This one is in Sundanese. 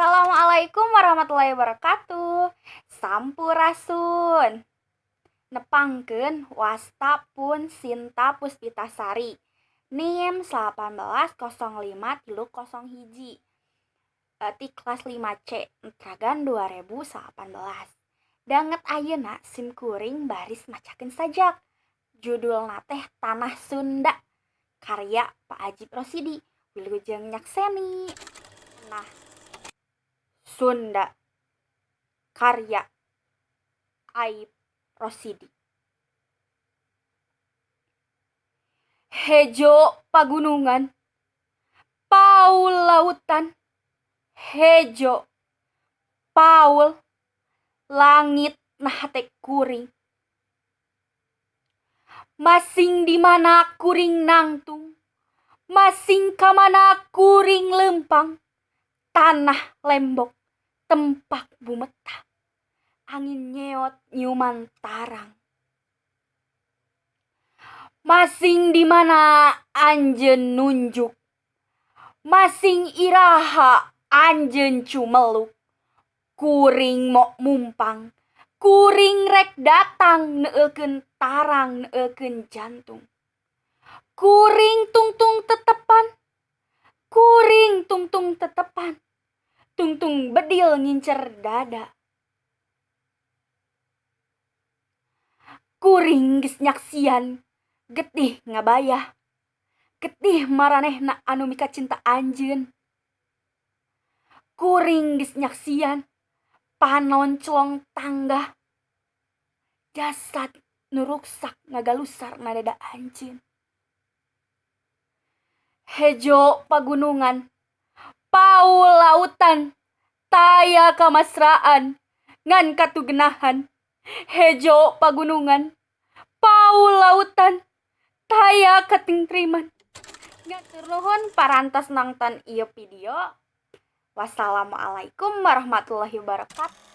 Assalamualaikum warahmatullahi wabarakatuh. Sampurasun. Nepangkeun wasta pun Sinta Puspitasari. NIM 1805301. Ti kelas 5C Entragan 2018. Danget ayeuna sim kuring baris macakeun sajak. Judulna teh Tanah Sunda. Karya Pak Ajip Rosidi. Wilujeng nyakseni. Nah, Sunda karya Aip Rosidi. Hejo pagunungan, paul lautan, hejo paul langit nah teh kuring. Masing di mana kuring nangtung, masing ka mana kuring lempang, tanah lembok tempak bumetah, angin nyeot nyuman tarang. Masing di mana anjeun nunjuk, masing iraha anjeun cumeluk, kuring mok mumpang, kuring rek datang neukeun tarang neukeun jantung. Kuring tungtung tetepan, kuring tungtung tetepan, tungtung bedil ngincer dada. Kuring geus nyaksian getih ngabayah, getih maranehna anu mikacinta anjeun. Kuring geus nyaksian panon celong tanggah, jasad nu ruksak ngagalusar na dada anjeun. Hejo pagunungan, paul lautan, taya kamasraan ngan katugenahan. Hejo pagunungan, paul lautan, taya katingtriman. Ngatur nuhun parantos nonton ieu video. Wassalamualaikum warahmatullahi wabarakatuh.